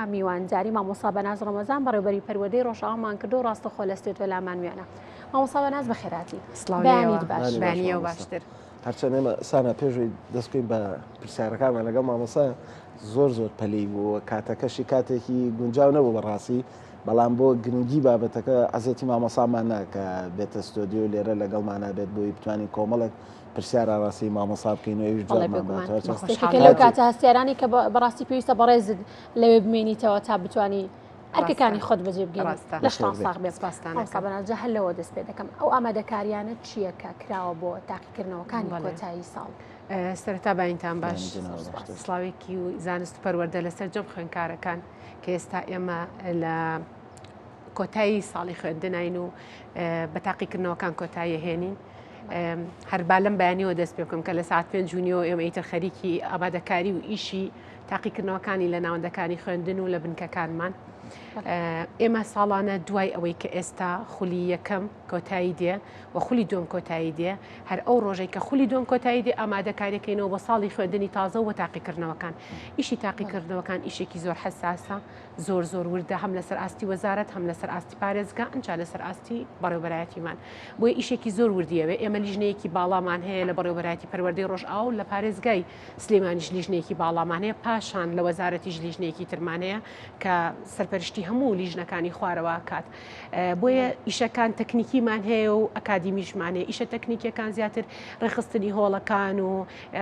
میوانداری مامۆستا بەناز ڕەمەزان بەڕێوبەری پەروەردەی ڕۆژئاوامان کردو ڕاستەخۆ لە ستۆدیۆ لامان وێنە. مامۆستا بەناز بەخێرهاتی. سڵاو بەیانیت لێوە. باش. بەیانیەوە باشتر. هەرچەند ئێمە سانا پێشەوەی دەست بکەین بە پرسیارەکانمان لەگەڵ مامۆستا زۆر زۆر پەلەی بوو کاتەکەشی کاتێکی گونجاو نەبوو بەڕاستی بەڵام بۆ گرنگی بابەتەکە عەزێتی مامۆسامان نا کە بێتە ستۆدیۆ لێرە لەگەڵمانە بێت بۆی بتوانین کۆمەڵێک پرسیار ئاراستەی مامۆستا بکەین و ئەویش بەڵێ جوابمان بێگومان باتەوە چەند یەکێکە لەو کاتێک کاتە هەستیارانەی کە بەڕاستی پێویستە بەڕێزت لەوێ بمێنیتەوە تا بتانی ئەرکەکانی خۆت بەجێ بگەێنی ڕاستە. لەشتان بەخێر بێی. ساغ بێ سپاستان مامۆستا ئەکەم. بەناز جا هەر لەوە دەست پێ دەکەم ئەو ئامادەکاریانە چییە کە کراوە بۆ تاقیکردنەوەکانی بەڵێ. کۆتایی ساڵ؟ سەرەتا بەینتان باش بەیانی جەنابت باشتر. سڵاوێکی و زانست و پەروەردە لە سەرجەم خوێندکارەکان کە ئێستا ئێمە لە کۆتایی ساڵی خوێندنین و بە تاقیکردنەوەکان کۆتایی هێنین. هەر با لەم بەیانیەوە دەست پێ بکەم کە لە ساعت پێنج و نیوە ئێمە ئیتر خەریکی ئامادەکاری و ئیشی تاقیکردنەوەکانی لە ناوەندەکانی خوێندن و لە بنکەکانمان. ئێمە ساڵانە دوای ئەوەی کە ئێستا خولی یەکەم کۆتایی دێ و خولی دوم کۆتایی دێ هەر ئەو ڕۆژەی کە خولی دوم کۆتایی دێ ئامادەکاریەکەینەوە بۆ ساڵی خوێندنی تازە و تاقیکردنەوەکان. ئیشی تاقیکردنەوەکان ئیشێکی زۆر حەساسە زۆر زۆر وردە هەم لەسەر ئاستی وەزارەت هەم لەسەر ئاستی پارێزگا ئەنجا لەسەر ئاستی بەڕێوبەرایەتیمان بۆیە ئیشێکی زۆر وردیەوێ ئێمە لیژنەیەکی باڵامان هەیە لە بەڕێوبەرایەتی پەروەردەی ڕۆژئاوا و لە پارێزگای سلێمانیش لیژنەیەکی باڵامان هەیە پاشان لە وەزارەتیش لیژنەیەکی ترمان هەیە کە سەرپەرشتی هەموو لیژنەکانی خوارەوە کات بۆیە ئیشەکان تەکنیکیمان هەیە و ئەکادیمیشمان هەیە ئیشە تەکنیکیەکان زیاتر ڕێکخستنی هۆڵەکان و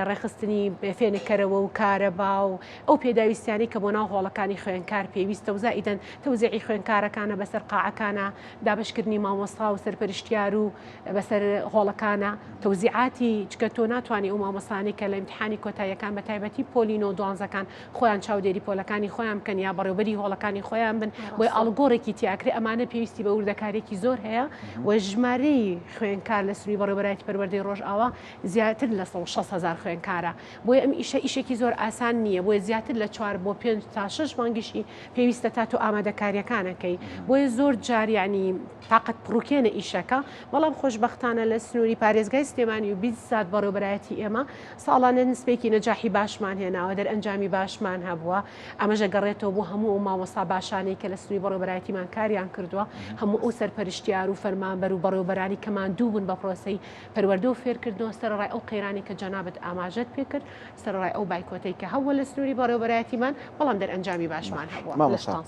ڕێکخستنی فێنککەرەوە و کارەبا و ئەو پێداویستیانەی کە بۆ ناو هۆڵەکانی خوێندکار پێویستە و زائیدەن تەوزیعی خوێندکارەکانە بەسەر قاعەکانە، دابەشکردنی مامۆستا و سەرپەرشتیار و بەسەر هۆڵەکانە، تەوزیعاتی، چونکە تۆ ناتوانی ئەو مامۆستانەی کە لە ئیمتیحانی کۆتاییەکان بە تایبەتی پۆلی نۆ و دوانزەکان خۆیان چاودێری پۆلەکانی خۆیان بکەن یا بەڕێوبەری هۆڵەکانی خۆیان بن، بۆیە ئاڵوگۆڕێکی تیاکرێ، ئەمانە پێویستی بە وردەکارییەکی زۆر هەیە و ژمارەی خوێندکار لە سنووری بەڕێوبەرایەتی پەروەردەی ڕۆژئاوا زیاتر لە 160 هەزار خوێندکارە. بۆیە ئەم ئیشە ئیشێکی زۆر ئاسان نییە، بۆیە زیاتر لە چوار بۆ پێنج تا شەش مانگیشی پێویستە تا تۆ ئامادەکارییەکان ئەکەی، بۆیە زۆر جار یانی تاقەت پڕوکێنە ئیشەکە، بەڵام خۆشبەختانە لە سنووری پارێزگای سلێمانی و بیززات بەڕێوبەرایەتی ئێمە ساڵانە نسبەیەکی نەجاحی باشمان هێناوە، دەرئەنجامی باشمان هەبووە، ئەمەش ئەگەڕێتەوە بۆ هەموو ئەو مامۆستا باشانەی کە لە سنووری بەڕێوبەرایەتیمان کاریان کردووە، هەموو ئەو سەرپەرشتیار و فەرمانبەر و بەڕێوبەرانی کە ماندوو بوون بە پرۆسەی پەروەردە و فێرکردنەوە سەرەڕای ئەو قەیرانەی کە جەنابت ئاماژەت پێکرد، سەرەڕای ئەو بایکۆتەی کە هەبووە لە سنووری بەڕێوەبەرایەتیمان، بەڵام دەرئەنجامی باشمان هەبووە. مامۆستا،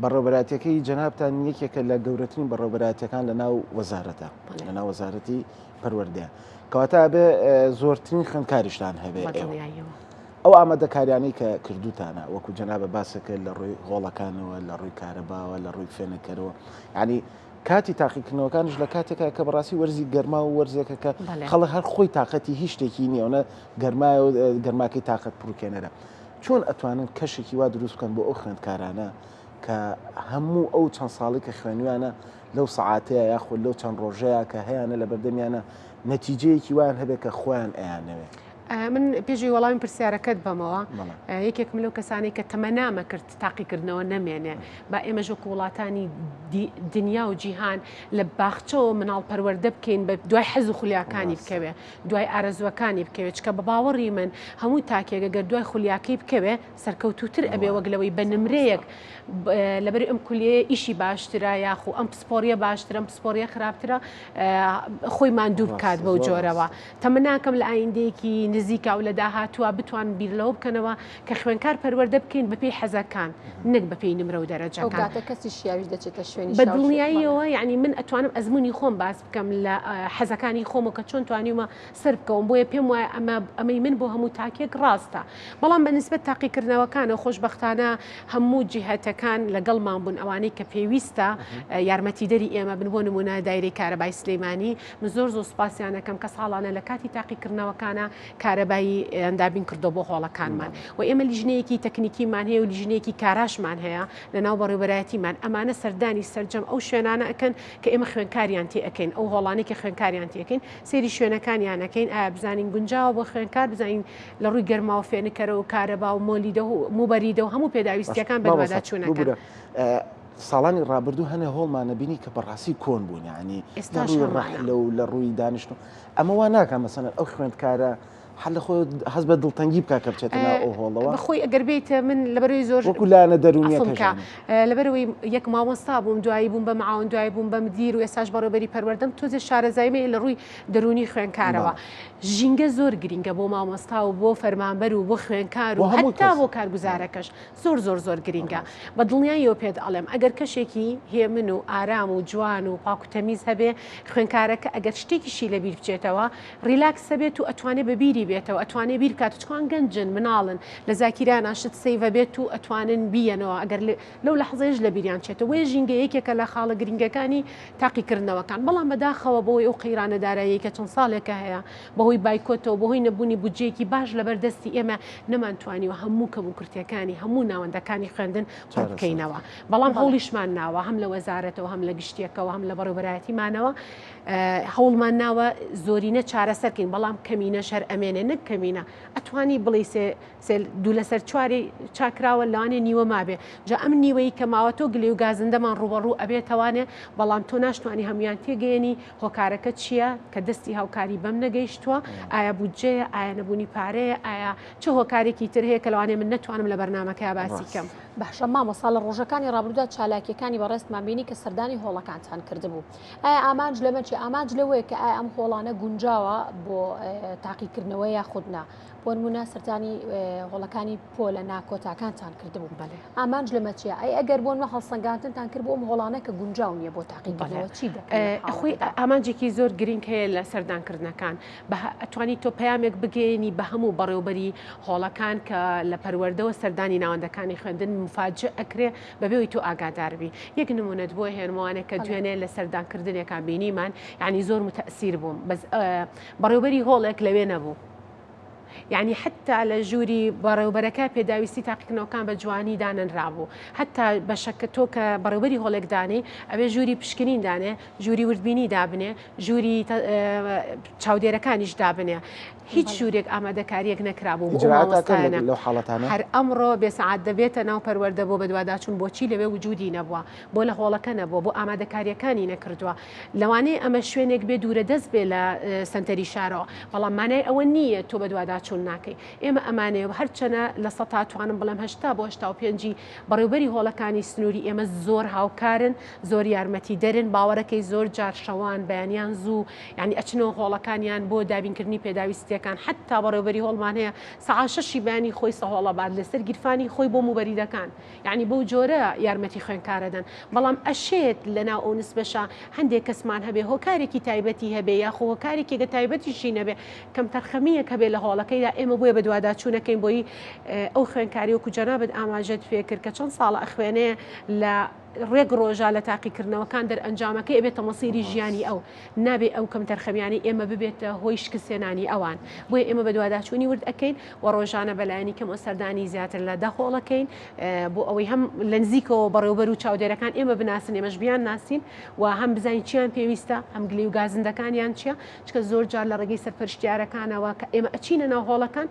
بەڕێوەبەرایەتیەکەی جەنابتان یەکێکە لە گەورەترین بەڕێوەبەرایەتیەکان لە ناو وەزارەتە، لە ناو وەزارەتی پەروەردەیە. کەواتە ئەبێ زۆرترین خوێندکاریشتان هەبێ بە ئێوە. دڵنیاییەوە. ئەو ئامادەکاریانەی کە کردووتانە، وەکو جەنابت باست کرد لە ڕووی هۆڵەکانەوە، لە ڕووی کارەباوە، لە ڕووی فێنککەرەوە، یانی کاتی تاقیکردنەوەکانیش لە کاتێکا کە بەڕاستی وەرزی گەرما و وەرزێکە کە خەڵک هەر خۆی تاقەتی هیچ شتێکی نییە و نە گەرمایە و گەرماکەی تاقەت پڕوکێنەرە چۆن ئەتوانن کەشێکی وا دروست بکەن بۆ ئەو خوێندکارانە کە هەموو ئەو چەند ساڵی کە خوێنویانە لەو سەعاتەیە یاخود لەو چەند ڕۆژەیە کە هەیانە لە بەردەمیانە نەتیجەیەکی وایان هەبێت کە خۆیان ئەیانەوێت. من پێشی وەڵامی پرسیارەکەت بەمەوە یەکێکم لەو کەسانەی کە تەمەنامە کرد تاقیکردنەوە نەمێنێ با ئێمەش وەکو وڵاتانی دنیا و جیهان لە باخچەوە مناڵ پەروەردە بکەین بە دوای حەز و خولیاکانی بکەوێ دوای ئارەزوەکانی بکەوێت چکە بە باوەڕی من هەموو تاکێک گەر دوای خولیاکەی بکەوێ سەرکەوتوتر ئەبێ وەک لەوەی بە نمرەیەک لەبەر ئەم کولیەیە ئیشی باشترە یاخو ئەم پسپۆریە باشترە ئەم پسپۆریە خراپترە خۆی ماندوو بکات بەو جۆرەوە تەمەناکەم لە ئایندەیەکی نزیکا و لە داهاتووە بتوان بیر لەوە بکەنەوە کە خوێندکار پەروەردە بکەین بەپێی حەزەکان نەک بەپێی نمرە و دەرەجەکان. ئەو کاتە کەسی شیاویش دەچێتە شوێنی بە دڵنیاییەوە یانی من ئەتوانم ئەزموونی خۆم باس بکەم لە حەزەکانی خۆم و کە چۆن توانیومە سەر بکەوم بۆیە پێم وایە ئەمە ئەمەی من بۆ هەموو تاکێک ڕاستە بەڵام بە نسبەت تاقیکردنەوەکانەوە خۆشبەختانە هەموو جیهەتەکان لەگەڵمان بوون ئەوانەی کە پێویستە یارمەتیدەری ئێمە بن بۆ نمونە دایرەی کارەبای سلیمانی من زۆر زۆر سوپاسیان ئەکەم کە ساڵانە لە کاتی تاقیکردنەوەکانە کارەبای دابین کردو بۆ هۆڵەکانمان و ئێمە لیژنەیەکی تەکنیکیمان هەیە و لیژنەیەکی کاراشمان هەیە لە ناو بەڕێوبەرایەتیمان ئەمانە سەردانی سەرجەم ئەو شوێنانە ئەکەن کە ئێمە خوێنکاریان تێ ئەکەین ئەو هۆڵانەی کە خوێنکاریان تێ ئەکەین سەیری شوێنەکانیان ئەکەین ئایا بزانین گونجاوە بۆ خوێنکار بزانین لە ڕووی گەرما و فێنکەرە و کارەبا و مۆلیدە و موبەریدە و هەموو پێداویستیەکان بەدواداچوونەکەن. ساڵانی ڕابردوو هەنێ هۆڵمانە بینی کە بەڕاستی کۆن بوون یعنی لە ئێستاش ڕووی هەمانە. ڕەحلە و لە ڕووی دانیشتن و ئەمە وا ناکا مەسەلەن ئەو خوێندکارە هەر لە خۆی هەست بە دڵتەنگی بکا کە بچێتە ناو ئەو هۆڵەوە. بەخۆی ئەگەر بێیتە من لەبەرەوەی زۆر وەکو لایەنە دەروونیەکەش عەفوم کە لەبەرەوەی یەک مامۆستا بووم دوایی بووم بە معاون دوایی بووم بە مدیر و ئێستاش بەڕێوەبەری پەروەردەم تۆزێ شارەزاییم هەیە لە ڕووی دەروونی خوێندکارەوە ژینگە زۆر گرینگە بۆ مامۆستا و بۆ فەرمانبەر و بۆ خوێندکار و هەتا بۆ کارگوزارەکەش زۆر زۆر زۆر گرینگە بە دڵنیاییەوە پێت ئەڵێم ئەگەر کەشێکی هێمن و ئارام و جوان و پاک و تەمیز هەبێ خوێندکارەکە ئەگەر شتێکیشی لەبیر بچێتەوە ڕیلاکسە بێت و ئەتوانێ بە بیری بێتەوە ئەتوانێ بیر بکات چکان گەنجن مناڵن لە زاکیرانە شت save ە بێت و ئەتوانن بیەنەوە ئەگەر لەو لەحزەیەش لە بیریان چێتەوە بۆیە ژینگە یەکێکە لە خاڵە گرنگەکانی تاقیکردنەوەکان بەڵام بەداخەوە بەهۆی ئەو قەیرانە داراییەی کە چەند ساڵێکە هەیە بەهۆی بایکۆتەوە بەهۆی نەبوونی بودجەیەکی باش لەبەر دەستی ئێمە نەمانتوانیوە هەموو کەموکورتیەکانی هەموو ناوەندەکانی خوێندن پڕ بکەینەوە بەڵام هەوڵیشمان ناوە هەم لە وەزارەتەوە هەم لە گشتیەکەوە هەم لە بەڕێوەبەرایەتیمانەوە هەوڵمان ناوە زۆرینە چارەسەرکەین بەڵام کەمینەش هەر ئەمێنێ نەک کەمینە ئەتوانی بڵێی سێ سێ دوو لەسەر چواری چاکراوە لەوانەیە نیوە مابێ جا ئەم نیوەی کە ماوە تۆ گلەی و گازندەمان ڕووبەڕوو ئەبێتەوانێ بەڵام تۆ ناشتوانی هەمویان تێگەیەنی هۆکارەکە چییە کە دەستی هاوکاری بەم نەگەیشتووە ئایا بودجەیە ئایا نەبوونی پارەیە ئایا چ هۆکارێکی تر هەیە کە لەوانەیە من نەتوانم لە بەرنامەکەیا باسی کەم. باشە مامۆستا لە ڕۆژەکانی ڕابردوودا چالاکیەکانی بەڕێزتمان بینی کە سەردانی هۆڵەکانتان کردبوو ئایا ئامانج لەمە چیە ئامانج لەوەیە کە ئایا ئەم هۆڵانە گونجاوە بۆ تاقیکردنەوە یاخود نا بۆ نمونە سەردانی هۆڵەکانی پۆلە ناکۆتاکانتان کردبوو بەڵێ. ئامانج لەمە چیە ئەی ئەگەر بۆ نمونە هەڵسەنگاندنتان کرد بۆ ئەم هۆڵانە کە گونجاو نییە بۆ تاقیکردنەوە چی دەکەن لەم خۆی حاڵەتەدا؟ ئامانجێکی زۆر گرنگ هەیە لە سەردانکردنەکان بە ئەتوانی تۆ پەیامێک بگەیەنی بە هەموو بەڕێوبەری هۆڵەکان کە لە پەروەردەوە سەردانی ناوەندەکانی خوێندن مفاجئ ئەکرێ بەبێ ئەوەی تۆ ئاگادار بی یەک نمونەت بۆ هێنمەوانێ کە دوێنێ لە سەردانکردنێکا بینیمان یعنی زۆر متەسیر بووم بەس بەڕێوبەری هۆڵێک لەوێ نەبوو یعنی حتا لە ژووری بەڕێوبەرەکە پێداویستی تاقیکردنەوەکان بە جوانی دانەنرابوو حتا بەشەکە تۆ کە بەڕێوبەری هۆڵێک دانێ ئەبێ ژووری پشکنین دانێ ژووری وردبینی دابنێ ژووری چاودێرەکانیش دابنێ هیچ ژوورێک ئامادەکاریەک نەکرابوو بۆ مامۆستایانە لەو حاڵەتانە هەر ئەمڕۆ بێ سەعات دەبێتە ناو پەروەردە بۆ بەدواداچوون بۆچی لەوێ وجودی نەبووە بۆ لە هۆڵەکە نەبووە بۆ ئامادەکاریەکانی نەکردووە لەوانەیە ئەمە شوێنێک بێ دوورە دەست بێ لە سەنتەری شارەوە بەڵام مانای ئەوە نییە تۆ بەدواداچوون ناکەی ئێمە ئەمانەیە و هەرچەنە لە سەتا توانم بڵێم 80 بۆ 85 بەڕێوبەری هۆڵەکانی سنووری ئێمە زۆر هاوکارن زۆر یارمەتیدەرن باوەرەکەی زۆر جار شەوان بەیانیان زوو یعنی ئەچنەوە هۆڵەکانیان بۆ دابینکردنی پێداویستیەکان حتا بەڕێوبەری هۆڵمان هەیە سەعات شەشی بەیانی خۆی سەهۆڵە بات لەسەر گیرفانی خۆی بۆ موبەریدەکان یعنی بەو جۆرە یارمەتی خوێندکارەدەن بەڵام ئەشێت لەناو ئەو نسبەشە هەندێک کەسمان هەبێ هۆکارێکی تایبەتی هەبێ یاخۆ هۆکارێکێکە تایبەتیشی نەبێ کەمتەرخەمییەک هەبێ لە هۆڵەکەیدا ئێمە بۆیە بەدواداچوونەکەین بۆی ئەو خوێندکاری وەکو جەنابت ئاماژەت پێکرد کە چەند ساڵە ئەخوێنێ لە ڕێک ڕۆژا لە تاقیکردنەوەکان دەرئەنجامەکەی ئەبێتە مەسیری ژیانی ئەو نابێ ئەو کەمتەرخەمیانەی ئێمە ببێتە هۆی شکستهێنانی ئەوان بۆیە ئێمە بەدواداچوونی ورد ئەکەین و ڕۆژانە بەلایەنی کەمەوە سەردانی زیاتر لە دە هۆڵەکەین بۆ ئەوەی هەم لە نزیکەوە بەڕێوبەر و چاودێرەکان ئێمە بناسن ئێمەش بیان ناسین و هەم بزانین چیان پێویستە هەم گلی و گازندەکانیان چییە چکە زۆر جار لە ڕێگەی سەرپەرشتیارەکانەوە کە ئێمە ئەچینە ناو هۆڵەکان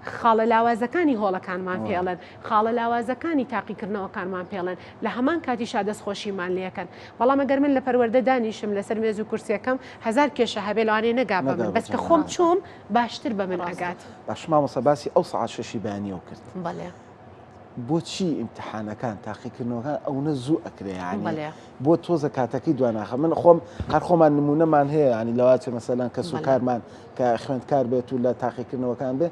خاڵە لاوازەکانی هۆڵەکانمان پێڵێن خاڵە لاوازەکانی تاقیکردنەوەکانمان پێڵێن لە هەمان کاتیشا دەستخۆشیمان لەکەن بەڵام ئەگەر من لە پەروەردە دانیشم لەسەر مێز و کورسیەکەم هەزار کێشە هەبێ لەوانەیە نەگا بە من بەس کە خۆم چووم باشتر بە من ئەگات. باش مامۆستا باسی ئەو سەعات شەشی بەیانیەو کرد. بەڵێ. بۆچی ئیمتحانەکان تاقیکردنەوەکان ئەونە زوو ئەکرێ یانی بۆ تۆزە کاتەکەی دواناخە من خۆم هەر خۆمان نمونەمان هەیە ینی لەواچێ مەسەلەن کەس و کارمان کە خوێندکار بێت و لە تاقیکردنەوەکان بێ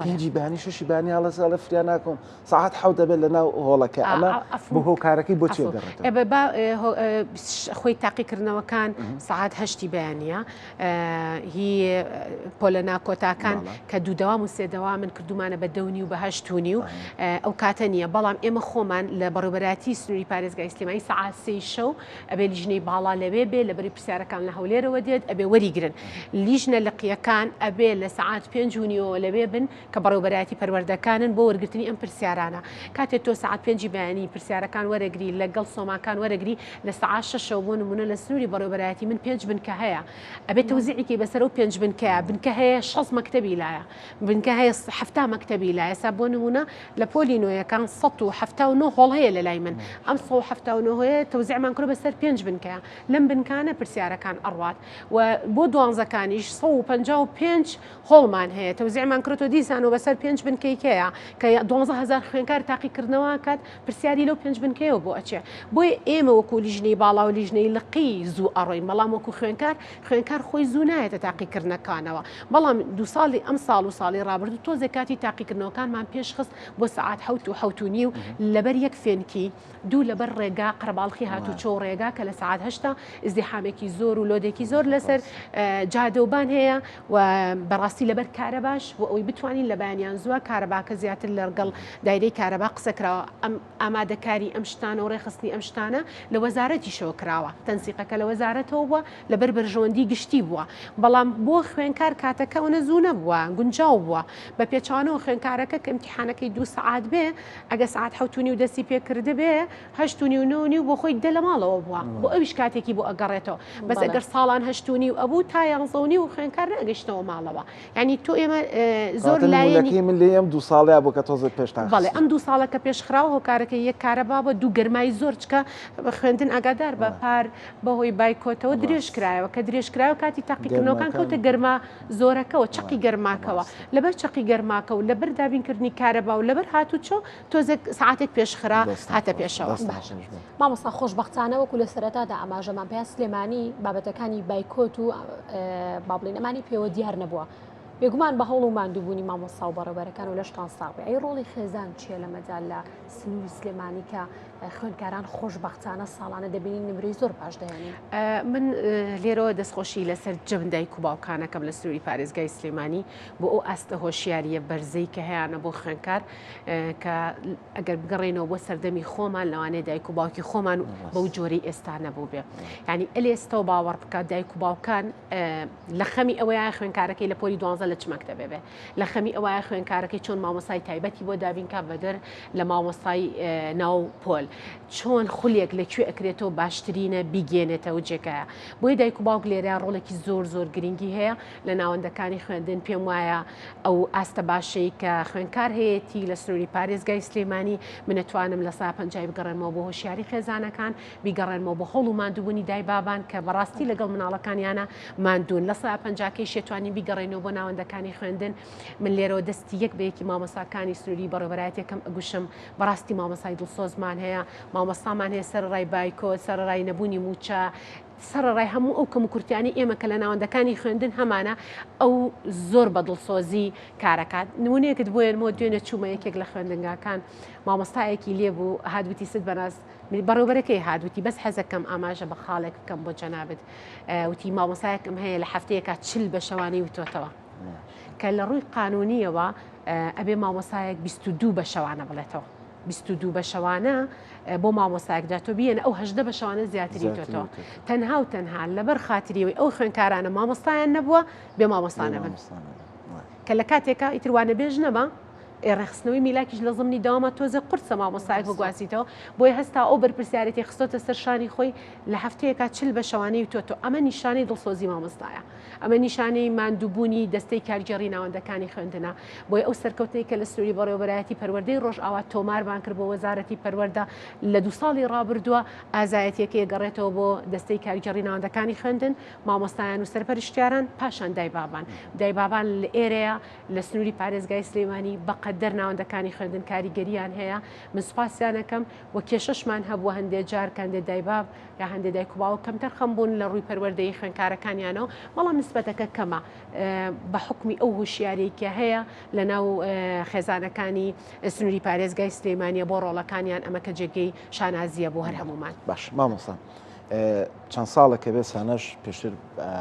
پێنجی بانی شەشی بانی هەڵەساڵە فریا ناکەم ساعت حەوت دەبێت لە ناو هۆڵەکە ئەمە بۆ هۆکارەکەی بۆ چێ دەڕێت خۆی تاقیکردنەوەکان سعات هەشتی بەیانە هی پۆلە ناکۆتاکان کە دوو دەوام و سێ دەوامن کردومانە بە دەونی و بە هەشت و نیو ئەو کاتە نییە بەڵام ئێمە خۆمان لە بەڕێوەبەرایەتی سنووری پارێزگای سلێمانی سەعات سێی شەو ئەبێ لیژنەی باڵا لەوێ بێ لەبەری پرسیارەکان لە هەولێرەوە دێت ئەبێ وەریگرن لیژنە لقیەکان ئەبێ لە سەعات پێنج و نیوەوە لەوێ بن. کە بەڕێوەبەرایەتی پەروەردەکانن بۆ وەرگرتنی ئەم پرسیارانە. کاتێ تۆ سەعات پێنجی بەیانی پرسیارەکان وەرەگری لەگەڵ سۆماکان وەرەگری لە سەعات شەشەوە بۆ نموونە لە سنووری بەڕێوەبەرایەتی من پێنج بنکە هەیە ئەبێ تەوزیعی کەی بەسەر ئەو پێنج بنکەیە بنکە هەیە 60 مەکتەبی لایە بنکە هەیە 70 مەکتەبی لایە ئێستا بۆ نموونە لە پۆلی نۆیەکان 179 هۆڵ هەیە لە لای من ئەم 179 هەیە تەوزیعمان کردووە بەسەر پێنج بنکەیە لەم بنکانە پرسیارەکان ئەڕوات و بۆ دوانزەکانیش 155 هۆڵمان هەیە تەوزیعمان کردووە دیسانەوە بەسەر پێنج بنکەی کەیە کە 12000 خوێنکار تاقیکردنەوە کات پرسیاری لەو پێنج بنکەیەوە بۆ ئەچێ بۆیە ئێمە وەکو لیژنەی باڵا و لیژنەی لقی زوو ئەڕۆین بەڵام وەکو خوێنکار خوێنکار خۆی زوو نایەتە تاقیکردنەکانەوە بەڵام دوو ساڵی ئەم ساڵ و ساڵی ڕابردوو تۆزێک کاتی تاقیکردنەوەکانمان پێشخست بۆ سەعات حەوت و حەوت و نیو لەبەر یەک فێنکی دوو لەبەر ڕێگا قەرەباڵخی هاتوچۆ و ڕێگا کە لە سەعات هەشتا ئیزدیحامێکی زۆر و لۆدێکی زۆر لەسەر جادەوبان هەیە و بەڕاستی لەبەر کارەباش بۆ ئەوەی بتوانین لە بەیانیان زووە کارەباکە زیاتر لەگەڵ دایرەی کارەبا قسە کراوە ئەم ئامادەکاری ئەم شتانە و ڕێکخستنی ئەم شتانە لە وەزارەتیشەوە کراوە تەنسیقەکە لە وەزارەتەوە بووە لەبەر بەرژەوەندی گشتی بووە بەڵام بۆ خوێنکار کاتەکە ئەوەنە زوو نەبووە گونجاو بووە بە پێچەوانەوە خوێنکارەکە کە ئیمتیحانەکەی دوو سەعات بێ ئەگە سەعات حەوت و نیو دەستی پێ کردبێ هەشت و نیو نۆ و نیو بۆ خۆی دە لە ماڵەوە بووە بۆ ئەویش کاتێکی بۆ ئەگەڕێتەوە بەس ئەگەر ساڵان هەشت و نیو ئەبوو تا یانزە و نیو خوێندکار نەگەشتەوە ماڵەوە یعنی تۆ ئێمە زۆر لایەنی من لێ ئەم دوو ساڵەیە بۆ کە تۆزێک پێشتان بەڵێ ئەم دوو ساڵە کە پێشخراوە هۆکارەکەی یەک کارەبا بە دوو گەرمای زۆر چکە خوێندن ئاگادار بە پار بەهۆی بایکۆتەوە درێژ کرایەوە کە درێژ کرایەوە کاتی تاقیکردنەوەکان کەوتە گەرما زۆرەکەوە چەقی گەرماکەوە لەبەر چەقی گەرماکە و لەبەر دابینکردنی کارەبا و لەبەر هاتوچۆ تۆزێک سەعاتێک پێش خرا هاتە پێشەوە. باشە مامۆستا خۆشبەختانە وەکو لە سەرەتادا ئاماژەمان پێیا سلێمانی بابەتەکانی بایکۆت و با بڵێین ئەمانی پێوە دیار نەبووە بێگومان بە هەوڵ و ماندووبوونی مامۆستا و بەڕێوبەرەکان و لەشتان ساغ بێ ئەی ڕۆڵی خێزان چییە لەمەدا لە سنووری سلێمانی کە خوێندکاران خۆشبەختانە ساڵانە دەبینین نمرەی زۆر باش دەهێنن؟ من لێرەوە دەستخۆشی لەسەر جەم دایک و باوکانەکەم لە سنووری پارێزگای سلێمانی بۆ ئەو ئاستە هۆشیارییە بەرزەی کە هەیانە بۆ خوێندکار کە ئەگەر بگەڕێنەوە بۆ سەردەمی خۆمان لەوانەیە دایک و باوکی خۆمان بەو جۆرەی ئێستا نەبوو بێ یعنی ئەلێستەوە باوەڕ بکات دایک و باوکان لە خەمی ئەوەیە خوێنکارەکەی لە پۆلی دوانزە لە چ مەکتەبێ بێ لە خەمی ئەوەیە خوێنکارەکەی چۆن مامۆسای تایبەتی بۆ دابینکا بەدەر لە مامۆستای ناو پۆل چۆن خولێک لە کوێ ئەکرێتەوە باشترینە بیگەێنێتەوە جێگایە بۆیە دایک و باوک لێرە ڕۆڵێکی زۆر زۆر گرنگی هەیە لە ناوەندەکانی خوێندن پێم وایە ئەو ئاستە باشەی کە خوێندکار هەیەتی لە سنووری پارێزگای سلێمانی من ئەتوانم لە سا پەنجای بگەڕێنمەوە بۆ هۆشیاری خێزانەکان بیگەڕێنمەوە بۆ هەوڵ و ماندووبوونی دایبابان کە بەڕاستی لەگەڵ مناڵەکانیانە ماندوون لە سا پەنجاکەیش ئەتوانین بیگەڕێنەوە بۆ ناوەندەکانی خوێندن من لێرەوە دەستی یەک بە یەکی مامۆستاکانی سنووری بەڕێوەبەرایەتیەکەم ئەگوشم بەڕاستی مامۆستای دڵسۆزمان هەیە مامۆستامان هەیە سەرەڕای بایکۆت سەرەڕای نەبوونی مووچە سەرەڕای هەموو ئەو کەموکورتیانەی ئێمە کە لە ناوەندەکانی خوێندن هەمانە، ئەو زۆر بە دڵسۆزی کارەکات. نمونەیەکت بۆ یەنمەوە، دوێنێ چوومە یەکێک لە خوێندنگاکان، مامۆستایەکی لێ بوو، هات وتی ست بەناز، بەڕێوبەرەکەی هات وتی بەس حەزەکەم ئاماژە بە خاڵێک بکەم بۆ جەنابت، وتی مامۆستایەکم هەیە لە هەفتەیەکا 40 بەشەوانەی وتۆتەوە، کە لە ڕووی قانونیەوە ئەبێ مامۆستایەک 22 بەشەوانە بڵێتەوە. 22 بە شەوانە بۆ مامۆستایەک جا تۆ بیەنە ئەو 18 بە شەوانە زیاتری تۆتەوە تەنها و تەنها لەبەر خاتریەوەی ئەو خوێنکارانە مامۆستایان نەبووە بێ مامۆستا نەبن کە لە کاتێکا ئیتر وانەبێژ نەما ڕێخستنەوەی میلاکیش لە زمنی داوامە تۆزێ قورسە مامۆستایەک بگوازیتەوە بۆیە هەستا ئەو بەرپرسیارێتی خستۆتە سەر شانی خۆی لە هەفتەیەکا چل بە شەوانەی تۆ تۆ ئەمە نیشانەی دڵسۆزی مامۆستایە ئەمە نیشانەی ماندووبوونی دەستەی کارگێڕی ناوەندەکانی خوێندنە. بۆیە ئەو سەرکەوتنەی کە لە سنووری بەڕێوەبەرایەتی پەروەردەی ڕۆژئاوا تۆمارمان کرد بۆ وەزارەتی پەروەردە لە دوو ساڵی ڕابردووە، ئازایەتییەکەی ئەگەڕێتەوە بۆ دەستەی کارگێڕی ناوەندەکانی خوێندن، مامۆستایان و سەرپەرشتیاران، پاشان دایبابان. دایبابان لە ئێرەیە لە سنووری پارێزگای سلێمانی بەقەدەر ناوەندەکانی خوێندن کاریگەرییان هەیە. من سوپاسیان ئەکەم و کێشەشمان هەبووە هەندێ جار کە هەندێ دایباب یا هەندێ دایک و باوک کەمتەرخەم بوون لە ڕووی پەروەردەیی خوێندکارەکانیانەوە، بەڵام نسبەتەکە کەمە بە حوکمی ئەو هۆشیاریەی کە هەیە لە ناو خێزانەکانی سنووری پارێزگای سلێمانیە بۆ ڕۆڵەکانیان، ئەمە کە جێگەی شانازیە بۆ هەر هەموومان. باش مامۆستا چەند ساڵێکە بێ سانەش پێشتر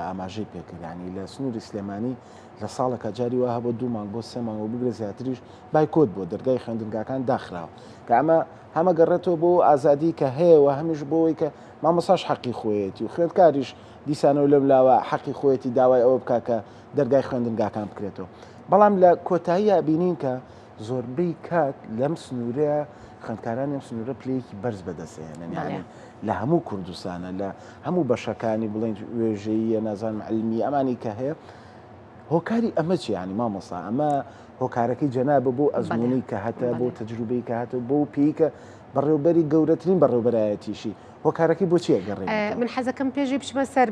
ئاماژەی پێکرد یانی لە سنووری سلێمانی لە ساڵێکا جاری وا هەبوو دوو مانگ بۆ سێ مانگ و بگرە زیاتریش بایکۆت بووە دەرگای خوێندنگاکان داخراوە کە ئەمە هەم ئەگەڕێتەوە بۆ ئازادی کە هەیە و هەمیش بۆ ئەوەی کە مامۆستاش حەقی خۆیەتی و خوێندکاریش دیسانەوە لەم لاوە حەقی خۆیەتی داوای ئەوە بکا کە دەرگای خوێندنگاکان بکرێتەوە. بەڵام لە کۆتاییا بینین کە زۆربەی کات لەم سنوورەیە خوێندکارانی ئەم سنوورە پلەیەکی بەرز بەدەستهێنن یعنی لە هەموو کوردستانە لە هەموو بەشەکانی بڵێن وێژەییە نازانم علمی ئەمانی کە هەیە هۆکاری ئەمە چی ینی مامۆسا ئەمە هۆکارەکەی جەنابە بۆ ئەزمموی کە هەتە بۆ تەجروبەی کە هەتە بۆ پێی کە بەڕێوبەری گەورەترین بەڕێوبەرایەتیشی هۆکارەکەی بۆچیە گەڕێ من حەزەکەم پێشی بچمە سەر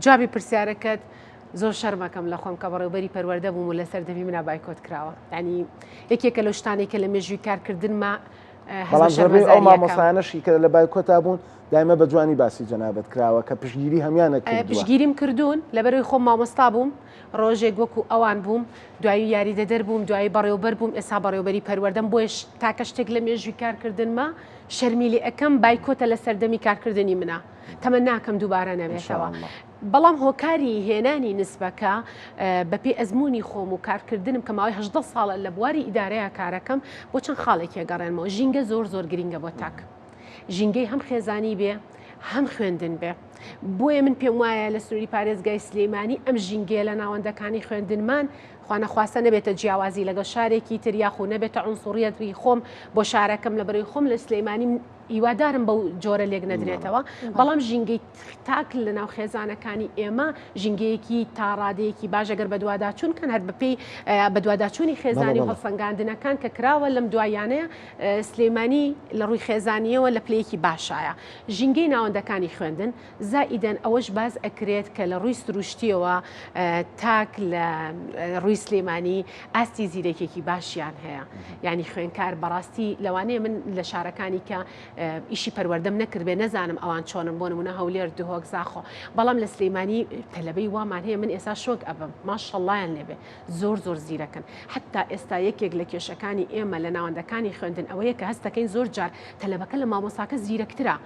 جوابی پرسیارەکەت زۆر شەرمەکەم لە خۆم کە بەڕێوبەری پەروەردە بووم و لەسەر دەمی منا بایکۆت کراوە یعنی یەکێکە لەو شتانەی کە لە مێژووی کارکردنما بەڵام زۆربەی ئەو مامۆستایانەشی کە لە بایکۆتا بوون دایمە بە جوانی باسی جەنابت کراوە کە پشتگیری هەمیانە کردووە. پشتگیریم کردوون لەبەرەوەی خۆم مامۆستا بووم ڕۆژێک وەکو ئەوان بووم دوایی یاریدەدەر بووم دوایی بەڕێوبەر بووم ئێستا بەڕێوبەری پەروەردەم بۆیە تاکە شتێک لە مێژووی کارکردنما شەرمی لێ ئەکەم بایکۆتە لە سەردەمی کارکردنی منە تەمەناکەم دووبارە نەبێتەوە. بەڵام هۆکاری هێنانی نسبەکە بەپێی ئەزموونی خۆم و کارکردنم کە ماوەی 18 ساڵە لە بواری ئیدارەیە کارەکەم بۆ چەند خاڵێک ئەگەڕێنمەوە ژینگە زۆر زۆر گرینگە بۆ تاک ژینگەی هەم خێزانی بێ هەم خوێندن بێ بۆیە من پێم وایە لە سنووری پارێزگای سلەیمانی ئەم ژینگەیە لە ناوەندەکانی خوێندنمان خوانەخواستە نەبێتە جیاوازی لەگەڵ شارێکی تر یاخو نەبێتە عنسوڕیەتی خۆم بۆ شارەکەم لە بەرەی خۆم لە سلەیمانی هیوادارم بەو جۆرە لێک نەدرێتەوە بەڵام ژینگەی تاک لە ناو خێزانەکانی ئێمە ژینگەیەکی تاڕادەیەکی باش ئەگەر بەدواداچوون کەن هەر بەپێی بەدواداچوونی خێزانی و هەڵسەنگاندنەکان کە کراوە لەم دوایانەیە سلێمانی لە ڕووی خێزانیەوە لە پلەیەکی باشایە ژینگەی ناوەندەکانی خوێندن زائیدەن ئەوەش باس ئەکرێت کە لە ڕووی سروشتیەوە تاک لە ڕووی سلێمانی ئاستی زیرەکێکی باشیان هەیە یعنی خوێنکار بەڕاستی لەوانەیە من لە شارەکانی کە ئیشی پەروەردەم نەکردبێ نەزانم ئەوان چۆنن بۆ نمونە هەولێر دهۆک زاخۆ بەڵام لە سلەیمانی تەلەبەی وامان هەیە من ئێستا شۆک ئەبم ماشەڵڵایان لێبێ زۆر زۆر زیرەکن حتا ئێستا یەکێک لە کێشەکانی ئێمە لە ناوەندەکانی خوێندن ئەوەیە کە هەستەکەین زۆر جار تەلەبەکە لە مامۆساکە زیرەکترە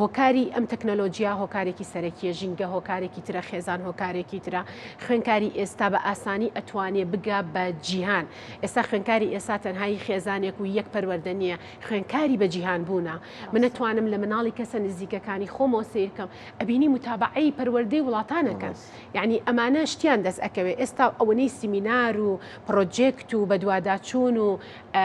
هۆکاری ئەم تەکنەلۆجیا هۆکارێکی سەرەکیە ژینگە هۆکارێکی ترە خێزان هۆکارێکی ترە خوێنکاری ئێستا بە ئاسانی ئەتوانێ بگا بە جیهان ئێستا خوێنکاری ئێستا تەنهایی خێزانێک و یەک پەروەردە نییە خوێنکاری بە جیهان بوونە من ئەتوانم لە مناڵی کەسە نزیکەکانی خۆمەوە سەیرکەم ئەبینی متابعەی پەروەردەی وڵاتانەکەن یعنی ئەمانە شتیان دەست ئەکەوێ ئێستا ئەوەنەی سیمینار و پرۆجێکت و بەدواداچوون و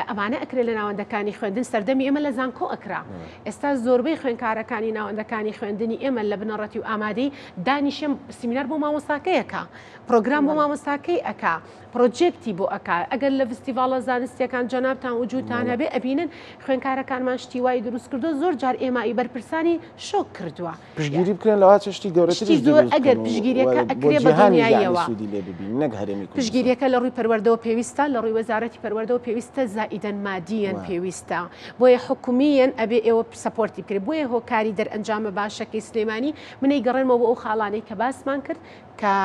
ئەمانە ئەکرێ لە ناوەندەکانی خوێندن سەردەمی ئێمە لە زانکۆ ئەکرا ئێستا زۆربەی خوێنکارەکانی ناوەندەکانی خوێندنی ئێمە لە بنەڕەتی و ئامادەی دانیشێم سیمینار بۆ مامۆستاکەیەکە پرۆگرام بۆ مامۆستاکەی ئەکا پرۆجێکتی بۆ ئەکا ئەگەر لە ڤستیڤاڵە زانستیەکان جەنابتان وجودتان هەبێ ئەبینن خوێنکارەکانمان شتی وای دروست کردووە زۆر جار ئێمە بەرپرسانی شۆک کردووە. پشتگیری بکرێن لەوە چ شتی گەورەتریش شتی زۆر دروست ئەگەر بکەن و پشتگیریەکە بۆ ئەکرێ بە جیهانیش یانی دڵنیاییەوە سوودی لێ ببینن نەک هەرێمی کوردستان. پشتگیریەکە لە ڕووی پەروەردەوە پێویستە لە ڕووی وەزارەتی پەروەردەوە پێویستە زائیدەن مادیەن وایە. پێویستە بۆیە حکومیەن ئەبێ ئێوە support ی بکرێت بۆیە هۆکاری دەرئەنجامە باشەکەی سلێمانی من ئەیگەڕێنمەوە بۆ ئەو خاڵانەی کە باسمان کرد کە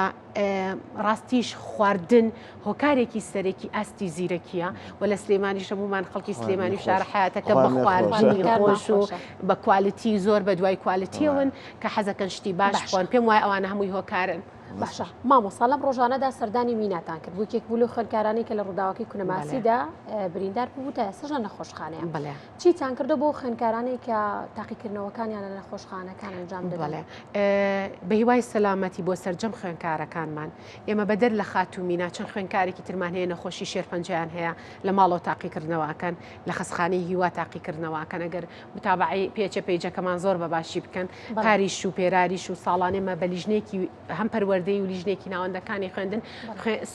ڕاستیش خواردن هۆکارێکی سەرەکی ئاستی زیرەکیە و لە سلێمانیش هەموومان خەڵکی سلێمانی و شارە حیاتەکە بە خواردنی خۆش و بە quality زۆر بە دوای quality یەوەن کە حەزەکەن شتی باش بخۆن پێم وایە ئەوانە هەمووی هۆکارن. باشە مامۆستا لەم ڕۆژانەدا سەردانی میناتان کرد بوو یەکێک بوو لەو خوێندکارانەی کە لە ڕووداوەکەی کونەماسیدا بریندار بوو تا ئێستاش لە نەخۆشخانەیە بەڵێ چیتان کردو بۆ خوێندکارانەی کە تاقیکردنەوەکانیان لە نەخۆشخانەکان ئەنجام دەدەن؟ بەڵێ بە هیوای سەلامەتی بۆ سەرجەم خوێندکارەکانمان ئێمە بەدەر لە خاتوو مینا چەند خوێندکارێکی ترمان هەیە نەخۆشی شێرپەنجەیان هەیە لە ماڵەوە تاقیکردنەوە ئەکەن لە خەستخانەی هیوا تاقیکردنەوە ئەکەن ئەگەر متابعەی پێچە پەیجەکەمان زۆر بە باشی بکەن پاریش و پێراریش و ساڵانێمە بە لیژنێکی هەم پەروەردەی و لیژنێکی ناوەندەکانی خوێندن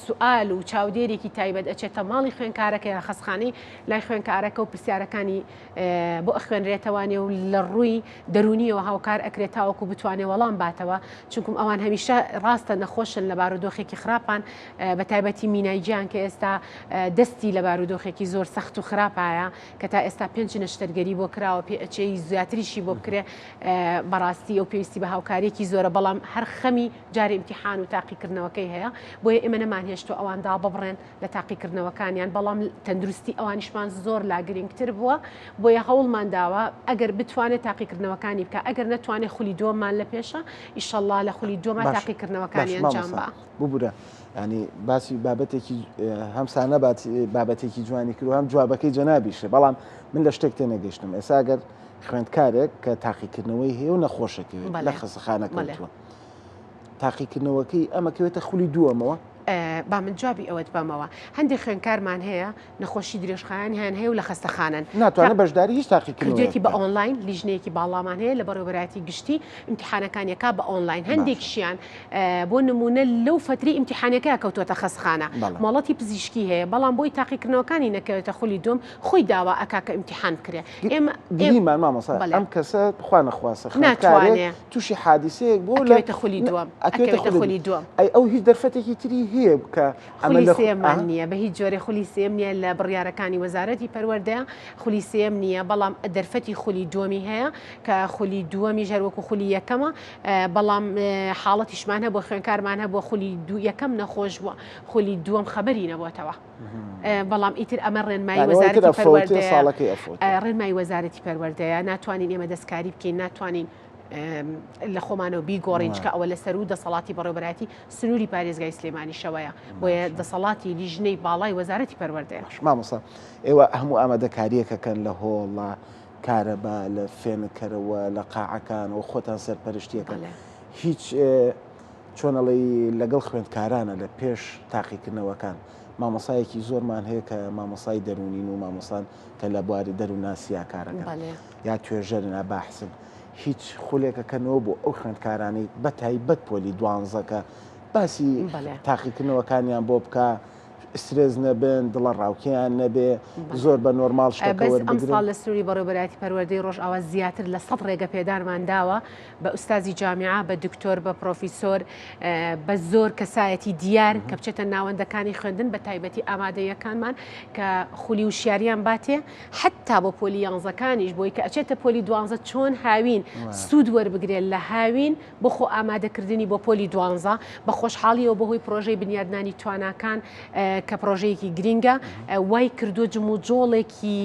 سوال و چاودێرێکی تایبەت ئەچێتە ماڵی خوێندکارەکە یا خەستخانەی لای خوێندکارەکە و پرسیارەکانی بۆ ئەخوێنرێتەوانێ و لە ڕووی دەرونیەوە هاوکار ئەکرێت تاوەکو بتوانێ وەڵام باتەوە چونکم ئەوان هەمیشە ڕاستە نەخۆشن لە بارودۆخێکی خراپان بە تایبەتی مینای گیان کە ئێستا دەستی لە بارودۆخێکی زۆر سەخت و خراپایە کە تا ئێستا پێنج نەشتەرگەری بۆ کراوە پێ ئەچێی زیاتریشی بۆ بکرێ بەڕاستی ئەو پێویستی بە هاوکاریەکی زۆرە بەڵام هەر خەمی جارێ ئیمتیحان و تاقیکردنەوەکەی هەیە بۆیە ئێمە نەمانهێشتوە ئەوان داببڕێن لە تاقیکردنەوەکانیان، بەڵام تەندروستی ئەوانیشمان زۆر لا گرنگتر بووە، بۆیە هەوڵمان داوە ئەگەر بتوانێت تاقیکردنەوەکانی بکە، ئەگەر نەتوانێت خولی دووەممان لە پێشە، ئیشەڵڵا لە خولی دووەما باش تاقیکردنەوەکانی باش ئەنجام مامۆستا با. ببورە ینی باسی بابەتێکی هەم سانە بابەتێکی جوانی کرد و هەم جوابەکەی جەنابیشە بەڵام من لە شتێک تێنەگەیشتم ئێستا گەر خوێندکارێک کە تاقیکردنەوەی هەیە و نەخۆشەکەوێت لە بەڵێ خەسەخانە بەڵێ کەوتووە تاقیکردنەوەکەی ئەمە کەوێتە خولی دووەمەوە؟ با من جوابی ئەوەت بەمەوە. هەندێک خوێندکارمان هەیە نەخۆشی درێژخایەنیان هەیە و لە خەستەخانەن. ناتوانێت بەشداری هیچ تاقیکردنەوەیەک کردوێتی بە ئۆنلاین، لیژنەیەکی باڵامان هەیە لە بەڕێوەبەرایەتی گشتی ئیمتیحانەکان یەکا بە ئۆنلاین. هەندێکیشیان بۆ نموونە لەو فەترەی ئیمتیحانەکەیا کەوتووەتە خەستخانە، مۆڵەتی پزیشکی هەیە، بەڵام بۆی تاقیکردنەوەکانی نەکەوێتە خولی دووەم خۆی داوا ئەکا کە ئیمتیحان بکرێ. ئێمە گریمان مامۆستا ئەم کەسە خوا نەخواستە خوێندکارێک تووشی حادیسەیەک بوو لە ئەکەوێتە خولی دووەم ئەکەوێتە خولی دووەم. ئەی ئەو هیچ دەرفەتێکی تری هەیە کە ئەمە خولی سێیەممان نییە بە هیچ جۆرێ خولی سێیەم نییە لە بڕیارەکانی وەزارەتی پەروەردەیە خولی سێیەم نییە بەڵام دەرفەتی خولی دووەمی هەیە کە خولی دووەمیش هەر وەکو خولی یەکەمە بەڵام حاڵەتیشمان هەبووە خوێنکارمان هەبووە خولی دوو یەکەم نەخۆش بووە خولی دووەم خەبەری نەبووەتەوە بەڵام ئیتر ئەمە ڕێنمایی وەزارەتی پەروەردەیە ڕێنمایی وەزارەتی پەروەردەیە ناتوانین ئێمە دەستکاری بکەین ناتوانین لە خۆمانەوە بیگۆڕین چکە ئەوە لە سەروو دەسەڵاتی بەڕێوەبەرایەتی سنووری پارێزگای سلێمانیشەوەیە بۆیە دەسەڵاتی لیژنەی باڵای وەزارەتی پەروەردەیە. مامۆستا ئێوە هەموو ئامادەکاریەکەکەن لە هۆڵە کارەبا لە فێنکەرەوە لە قاعەکانەوە خۆتان سەرپەرشتیەکەن هیچ چۆنەڵی لەگەڵ خوێندکارانە لە پێش تاقیکردنەوەکان مامۆسایەکی زۆرمان هەیە کە مامۆسای دەرونین و مامۆسان کە لە بواری دەروونناسیا کارەکەن یا توێژەرن یا باحسن هیچ خولێکەکەنەوە بۆ ئەو خوێندکارانەی بە تایبەت پۆلی دوانزەکە باسی تاقیکردنەوەکانیان بۆ بکە سترێس نەبن دڵە ڕاوکیان نەبێ زۆر بە نۆرماڵ شتەکە وەربگرن. لە سنووری بەڕێوەبەرایەتی پەروەردەی ڕۆژئاوا زیاتر لە 100 ڕێگە پێدانمان داوە بە ئوستازی جامیعە بە دکتۆر بە پرۆفیسۆر بە زۆر کەسایەتی دیار کە بچێتە ناوەندەکانی خوێندن بە تایبەتی ئامادەیەکانمان کە خولی وشیاریان باتێ حەتتا بۆ پۆلی یانزەکانیش بۆی کە ئەچێتە پۆلی دوانزە چۆن هاوین سوود وەربگرێت لە هاوین بۆ خۆ ئامادەکردنی بۆ پۆلی دوانزە بە خۆشحاڵیەوە بەهۆی پرۆژەی بنیادنانی تواناکان کە پرۆژەیەکی گرینگە وای کردووە جموجۆڵێکی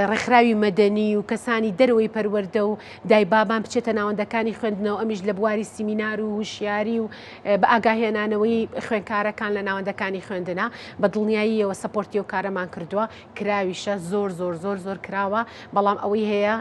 ڕێکخراوی مەدەنی و کەسانی دەرەوەی پەروەردە و دایبابان بچێتە ناوەندەکانی خوێندنەوە ئەمیش لە بواری سیمینار و هوشیاری و بە ئاگاهێنانەوەی خوێندکارەکان لە ناوەندەکانی خوێندنە بە دڵنیاییەوە support ی ئەو کارەمان کردووە کراویشە زۆر زۆر زۆر زۆر کراوە بەڵام ئەوەی هەیە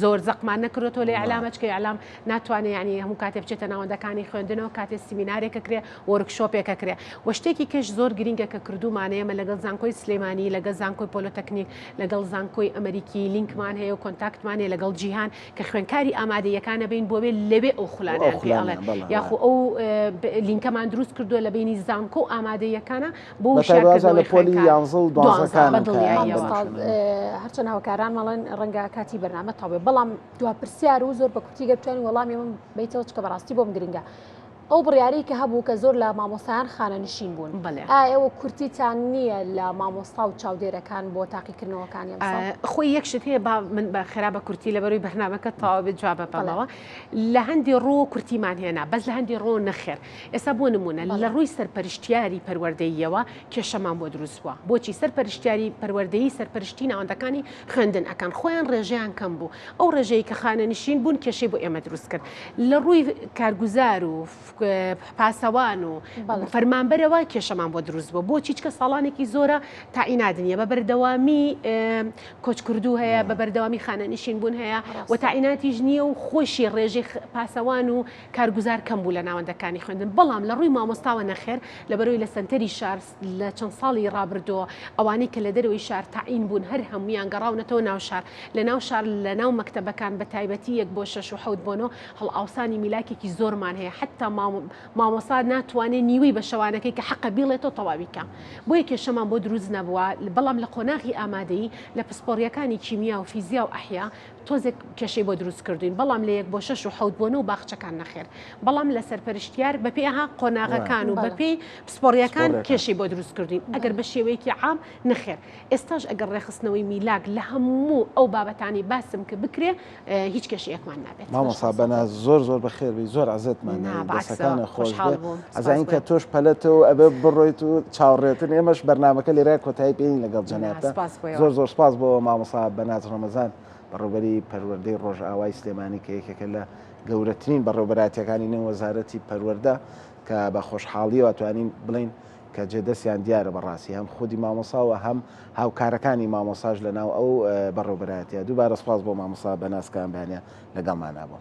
زۆر زەقمان نەکردێتەوە لە ئیعلامە چکە ئیعلام ناتوانێت ینی هەموو کاتێ بچێتە ناوەندەکانی خوێندنەوە کاتێ سیمینارێکە کرێ workshop ێکە کرێ و شتێکی کەش زۆر گرنگە کە کردومانە ئێمە لەگەڵ زانکۆی سلێمانی لەگەڵ زانکۆی پۆلۆتەکنیک لەگەڵ زانکۆی ئەمریکی لینکمان هەیە و contact مان هەیە لەگەڵ جیهان کە خوێنکاری ئامادەیەکانە بین بۆ بێ لەوێ ئەو خولانیان پێ ئەڵێن یاخۆ ئەو لینکەمان دروست کردووە لە بینی زانکۆ و ئامادەیەکانە بۆ وشیارکردنەوەی پۆلی یانزە و دوانزەکان هەرچەند هاوکاران مەڵێن ڕەنگە کاتی بەرنامە تەواو بەڵام دوا پرسیار و زۆر بە کورتی گەر بتوانین وەڵامی من بیتەوە چکە بەڕاستی بۆم گرنگە ئەو بڕیارەی کە هەبوو کە زۆر لە مامۆستایان خانەنشین بوون ئایا ئێوە کورتیتان نییە لە مامۆستا و چاودێرەکان بۆ تاقیکردنەوەکانی ئەمساڵ؟ خۆی یەک شت هەیە با من بە خێرا بە کورتی لەبەرەوەی بەرنامەکە تەواو بێت جواب بەمەوە لە هەندێ ڕۆ کورتیمان هێنا بەس لە هەندێ ڕۆ نەخێر ئێستا بۆ نمونە لە ڕووی سەرپەرشتیاری پەروەردەییەوە کێشەمان بۆ دروست بووە بۆچی سەرپەرشتیاری پەروەردەیی سەرپەرشتی ناوەندەکانی خوێندن ئەکەن خۆیان ڕێژەیان کەم بوو ئەو ڕێژەی کە خانەنشین بوون کێشەی بۆ ئێمە دروست کرد لە ڕووی کارگوزار و پاسەوان و فەرمانبەرەوە کێشەمان بۆ دروست بووە بۆچی چکە ساڵانێکی زۆرە تاعینات نییە بە بەردەوامی کۆچکردوو هەیە بە بەردەوامی خانەنشین بوون هەیە و تاعیناتیش نییە و خۆشی ڕێژەی پاسەوان و کارگوزار کەم بوو لە ناوەندەکانی خوێندن بەڵام لە ڕووی مامۆستاوە نەخێر لەبەرەوەی لە سەنتەری شار لە چەند ساڵی ڕابردووە ئەوانەی کە لە دەرەوەی شار تەعین بوون هەر هەموویان گەڕاونەتەوە ناو شار لە ناو شار لە ناو مەکتەبەکان بە تایبەتی یەک بۆ شەش و حەوت بۆ نۆ هەڵئاوسانی میلاکێکی زۆرمان هەیە حەتتا مامۆستا ناتوانێ نیوەی بە شەوانەکەی کە حەقە بیڵێتەوە تەواوی کا بۆیە کێشەمان بۆ دروست نەبووە بەڵام لە قۆناغی ئامادەیی لە پسپۆڕیەکانی کیمیا و فیزیا و ئەحیا تۆزێک کێشەی بۆ دروست کردوین بەڵام لە یەک بۆ شەش و حەوت بۆ نۆ باخچەکان نەخێر بەڵام لە سەرپەرشتیار بەپێی ئەها قۆناغەکان و بەپێی پسپۆڕیەکان کێشەی بۆ دروست کردوین ئەگەر بە شێوەیەکی عام نەخێر ئێستاش ئەگەر ڕێکخستنەوەی میلاک لە هەموو ئەو بابەتانی باسم کە بکرێ هیچ کێشەیەکمان نابێت. مامۆستا بەناز زۆر زۆر بەخێر بێی زۆر عەزێتمان دای دەستەکانت خۆش بێ ئەزانین کە تۆش پەلەتە و ئەبێ بڕۆیت و چاوەڕێتن ئێمەش بەرنامەکە لێرە کۆتایی پێین لەگەڵ جەنابتە زۆر زۆر سپاس بۆ مامۆستا بەناز ڕەمەزان بەڕێوبەری پەروەردەی ڕۆژئاوای سلێمانی کە یەکێکە لە گەورەترین بەڕێوبەراتیەکانی نێو وەزارەتی پەروەردە کە بە خۆشحاڵیەوە توانین بڵین کە جێدەستیان دیارە بەڕاستی هەم خودی مامۆسا و هەم هاوکارەکانی مامۆساش لە ناو ئەو بەڕێوبەرایەتیە دووبارە سپاس بۆ مامۆستا بەناز کە ئەم بەیانە لەگەڵمانا بوون.